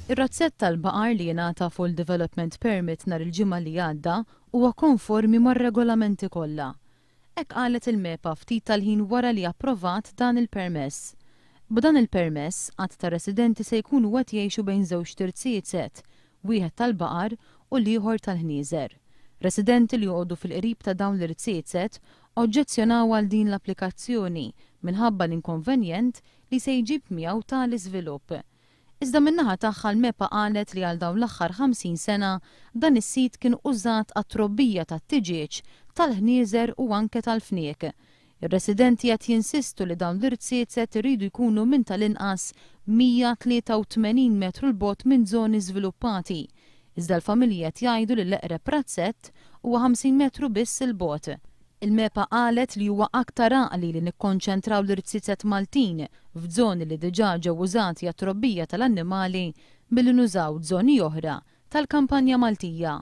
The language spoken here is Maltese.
Ir-razzett tal-baqar li jingħata full development permit nhar il-Ġimgħa li għadda huwa konformi mar-regolamenti kollha. Hekk qalet il-MEPA ftit tal-ħin wara li approvat dan il-permess. B'dan il-permess, għadd ta' residenti se jkunu qed jgħixu bejn żewġt irziezet, wieħed tal-baqar u l-ieħor tal-ħnieżer. Residenti li joqogħdu fil-qrib ta' dawn l-irziezet oġġezzjonaw għal din l-applikazzjoni minħabba l-inkonvenjent li se jġib miegħu tali żvilupp. Iżda min-naħa tagħha l-MEPA qalet li għal dawn l-aħħar 50 sena dan is-sit kien użat għat-trobbija tat-tiġieġ, tal-ħnieżer u anke tal-fniek. Ir-residenti qed jinsistu li dawn l-irziezet iridu jkunu minn tal-inqas 183 metru 'l bogħod minn żoni żviluppati. Iżda l-familji qed jgħidu li l-eqreb razzett huwa 50 metru biss 'il bogħod. Il-MEPA qalet li huwa aktar għaqli li nikkonċentraw l-irziezet Maltin f'żoni li diġà ġew użati għat-trobbija tal-annimali milli nużaw żoni oħra tal-kampanja Maltija.